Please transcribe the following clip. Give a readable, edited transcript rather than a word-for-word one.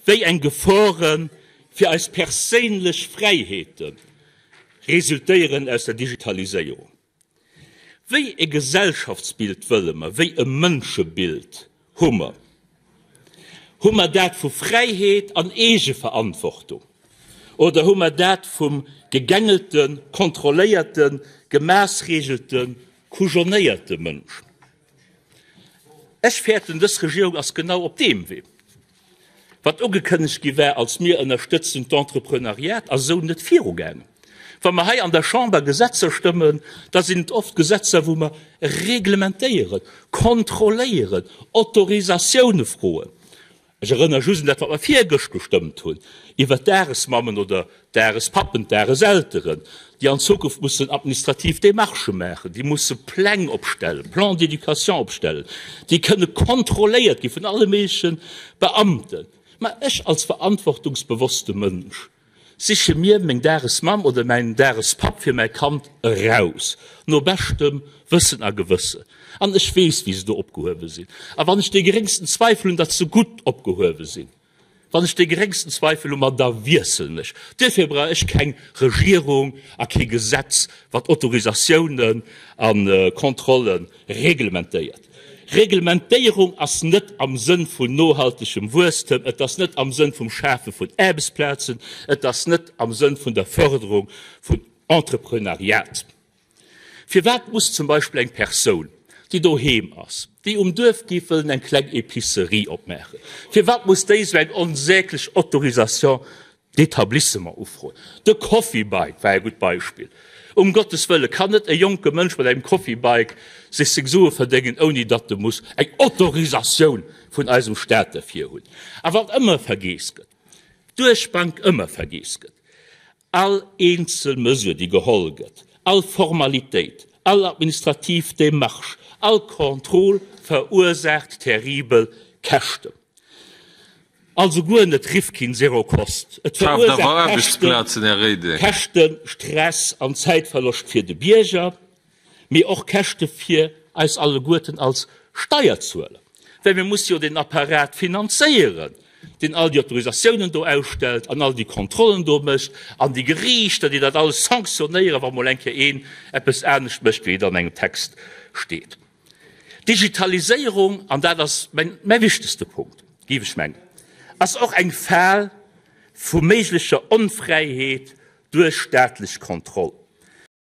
Wéi eng Gefore fir eis perséinlech Fräiheete resultéieren aus der Digitaliséierung? Wéi e Gesellschaftsbild wëlle mer? Wéi e Mënschebild hu mer? Hu mer dat vu Fräiheet an Eegeverantwortung oder hu mer dat vum gegängelten, kontrolléierten, gemaassreegelten, kujonéierte Mënsch? Ech fäerten, dës Regierung ass genau op deem Wee. Wat ugekënnegt gi war als mir ënnerstëtzen d'Entrepreneuriat, ass esou net virugaangen. Wa mer hei an der Chamber Gesetzer stëmmen, da sinn et oft Gesetzer, wou mer reglementéieren, kontrolléieren, Autorisatioune froen. Ech erënnere just un dat, wat mer virgëscht gestëmmt hunn iwwert d'Dagesmammen oder d'Dagespappen, d'Dageselteren, déi an Zukunft mussen administrativ Démarchë maachen, déi musse Pläng opstellen, Plans d'éducation opstellen, déi kënne kontrolléiert gi vun alle méigleche Beamten. Mä ech als verantwortungsbewosste Mënsch siche mir meng Dagesmamm oder mäin Dagespapp fir mäi Kand eraus, no beschtem Wëssen a Gewëssen. An ech weess, wéi se do opgehuewe sinn. A wann ech dee geréngsten Zweifel hunn, datt se gutt opgehuewe sinn, Wann ech dee geréngsten Zweifel hu, ma da wiesselen ech. Duerfir brauch ech keng Regierung a kee Gesetz, wat Autorisatiounen a Kontrolle reglementéiert. Reglementéierung ass net am Sënn vun nohaltegem Wuesstem, et ass net am Sënn vum Schafe vun Aarbechtsplazen, et ass net am Sënn vun der Förderung vun Entreprenariat. Firwat muss zum Beispill eng Persoun, déi doheem ass, déi um Duerf géif wëllen eng kleng Epicerie opmaachen, firwat muss déi esou eng onsäglech Autorisation d'établissement ufroen? De Coffee Bike war e gutt Beispill. Um Gottes Wëlle kann net e jonke Mënsch mat engem Coffee Bike sech seng Sue verdéngen, ouni datt e muss eng Autorisatioun vun eisem Staat derfir hunn. A wat ëmmer vergeess gëtt, duerch d'Bank ëmmer vergeess gëtt, All eenzel Mesure, déi geholl gëtt, all Formalitéit, all administrativ Démarche, all Contrôle verursaacht terribel Käschten. Also guer net Rifkin zero cost. Et verursaacht Käschten, Käschten, Stress an Zäitverloscht fir de Bierger. mee och Käschte fir eis alleguerten als Steierzueler, well mir musse jo deen Apparat finanzéieren, deen all déi Autorisatiounen do ausstellt an all déi Kontrollen do mécht an déi Geriichter, déi dat alles sanctionnéieren, wa mol eng Kéier een eppes anescht mécht, wéi et an engem Text steet. D'Digitaliséierung, an dat ass mäi wichtegste Punkt, géif ech mengen, ass och eng Fal vu méiglecher Onfräiheet duerch staatlech Kontroll.